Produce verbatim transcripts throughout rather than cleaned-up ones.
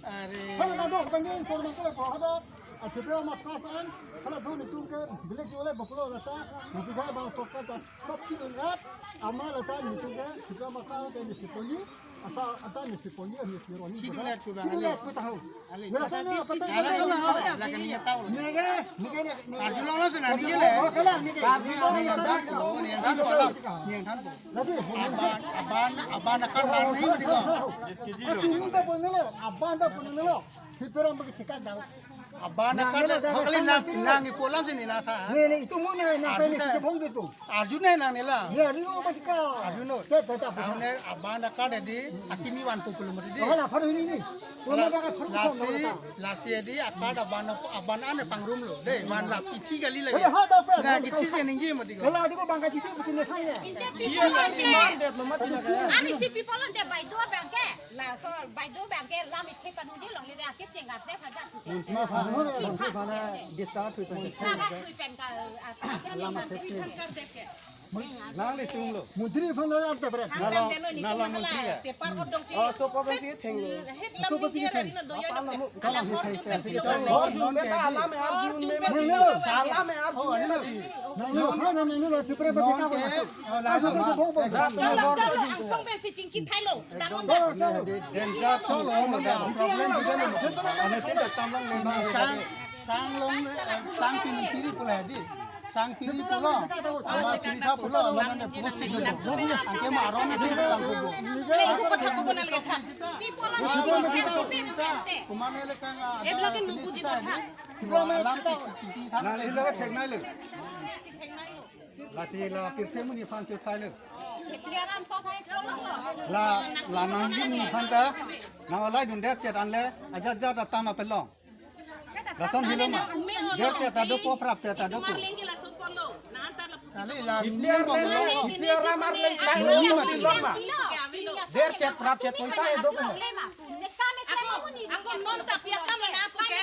Hala ta do bang ke informasi la ko hada. A Tripura ma pass an. Hala do netum ke bilek jo le boklo lata. Netum ke bang tokar ta top si ingat. Ama lata netum ke Tripura ma pass ke nisi poli. Asa ata nisi poli nisi roni. Sidu let ku bang. Sidu let ku tahu. Ale. Nasa na pata. Ala sama ho. Lagi ni tahu. Nege, nege, nege, nege. Arjun lo sana ni le. Oh, kala nege. Arjun lo sana. Ni yang than po. Ni yang than po. Lagi. Aban, aban, aban akan lang ni, di ko. Achingi ta pon nelo, aban ta pon nelo. Siperam bagi chika jang. Aban akan, nang nelo, ho kali nang, nang ni polam sini na tha. Ne, ne, itu mo ne, nang pele si bong gitu. Arjun ne nang nela. Ne, Arjun mo chika. Arjun no. Te, te, te, te. Ang ne aban akan di, akimi van po pulo mati di. Oh, la, paru ini, ini. Pulo mati ka, paru lasi, lasi di, akan aban, aban ane pangrum lo. De, van la, ichi kali lagi. Eh, ha, da, pe. Na, ichi se ningje mati ko. Kala di ko bangka ichi se, ichi ne thang ne. Iya, sa si man, de, mama. Ari si people on the by do bangke. La so by do bangke lam ikhe panu je longle de akip chengap de haja. Mantri aphan, mantri aphan disturb hui pen. Haja hui pen ka, ah, lam akhe. Nang le tung lo. Mantri aphan lo arte pret. Nalo, nalo mantri ya. Paper odong si. Oh, so pa si theng lo. Hit lam ni dia la ni no do ya. Kalang hit theng theng. Arjun beta alam hai, Arjun me mati. Alam hai, Arjun me mati. Nang lo, nang lo, nang lo, Tripura bagi ka. Angsong pen si chingki thailo. Damon da. Danger cholo, problem di dalam. Ane tu tamlang le. Sang, sang long, sang pini piri pula di. Sang piri pulo. Ama piri tha pulo. Ama nang post si dulu. Angke ma arong di dalam kubu. Kumane le kang ada. Em lagi nunggu di kotha. Alam ti chingki tha. Nang ilo thek nai le. Lasi la pirthe muni aphan chethai le. La, la nang di muni aphan ta. Nang alai dun det chet anle. Ajat jat atam apelong. Lason hilo ma. Det chet ta dopo, prap chet ta dopo. Kali la ni bang lo. Der chet prap chet poisa e dopo. Ako, ako non ta piak kam na ako ke,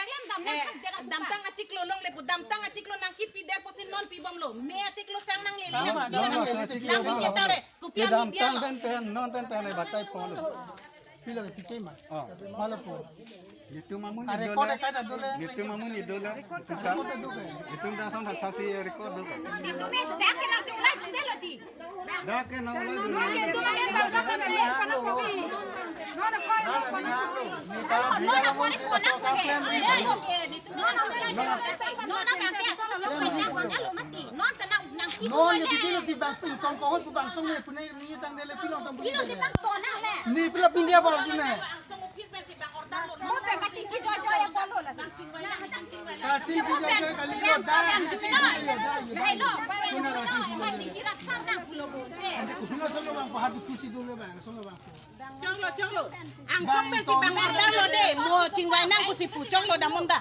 eh, damtang achiklo longle pu, damtang achiklo nangkipi det pusi non pibomlo. Me achiklo sang nanglele. Sang nanglele, achiklo nang. Nang ke tare. Kopi ke damtang pen pen, non pen pen, eh, batai pon. Pilo ke pike ma. Oh. Malo po. Netum amun ni dole. Netum amun ni dole. Netum ta son tha si record do. Dak ke nang ulang dun. Non ya pipilo ti bang ping tong kohot pu bang song ne pune ni tang dele pilong tong pune. Ni pilo pindia bang sine. Mo pe kachingki joijoi ya polo la. Kachingki joijoi kali lo da. Puna kachingki joijoi. Pilo solo bang ko hadu kusi dulu bang solo bang. Choklo, choklo. Angsong pen si bang order lo de. Mo chingvai nang pusi pu choklo damon da.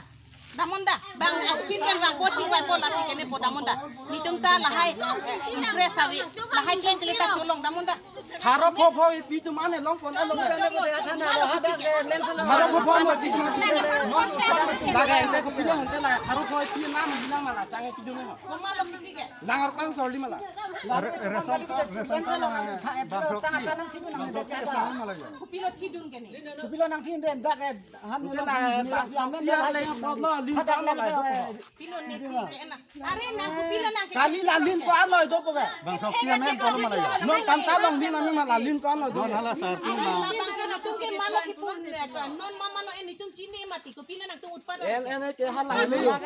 Damon da. Bang aupin pen bang ko chingvai po lasi kene po damon da. Netum ta lahai interest ave. Lahai klem kele ta cholong damon da. Pharo pho pho ipi atum ane long pon alo. Pharo pho pho mo ti. Laga ite ko pilo honte la. Pharo pho ipi nam bilang mala sange kidu mo. Koma lo kipi ke. Langar pang sorli mala. Re-, reson ka, reson ka lang, eh, bang proxy. Bang proxy sang mala ya. Kopilo thidun kene. Kopilo nangthin den dak, eh, han. Ute nilo la, ni la, bang siang proxy nilo la, le, la, pot lo, lin hadak kan lo, nilo la, la, dok. Pilo nesi ke na. Are na kopilo nang ke. Kali la lin ko alo do ko ke. Bang proxy amen ko mala ya. Non tanta bang lin amen mala lin ko alo do. Non hala sar tu bang. Bang ke na tu ke malo kipun le ka. Non mama lo eni tum chini mati. Kopilo nangtum utpadan. En, en, ke hala. Family, ah,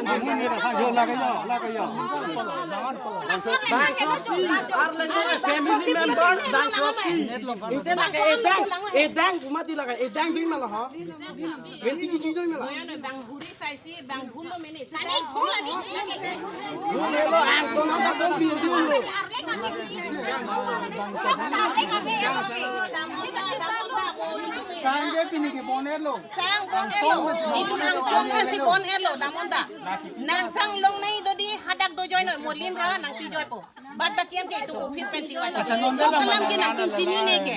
family ni dah, yo, lagi yo, lagi yo. Bang proxy, ar le family members, bang proxy. Ite na ke edang, edang, mati la ke, edang dui mala ho. Enti kichi dui mala. Bang huri saisi, bang bhulo mene. Bhulo, ang kona ta so bil dulu. Sangke pini ke boner lo. Sang bon elo. Itum angsong pen si bon elo, damon da. Nang sang longnei do di hadak dojoi noi mo lin ra nangpijoi po. Bad bakian ke itum office pen chingvai. Asa non so kalam ke nangtum chinine ke.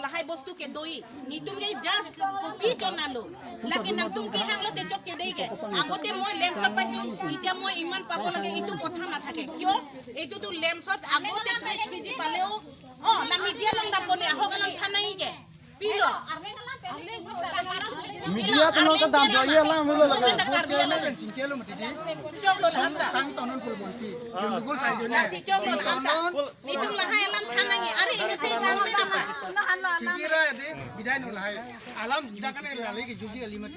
lahai bostu ke doi. Netum ke just kopi jon alo. Lake nangtum kehang lote chok ke dei ke. Agote moi lemsot paisung, itya moi iman pabo lage, itum kotha nathake. Kyo? Etutu lemsot agote press biji paleo. Oh, la media along dapone ahok alam than nangji ke. Pilo. Media penang kedam jo iya lang melo lagi. Choklo na anta. Sang tonon pul bonti. Yung dugul sa yun eh. Si choklo na anta. Netum lahai alam than nangji. Are ini te. Chikira de bidai no lahai. Alam dakan lahai ke juji alimat.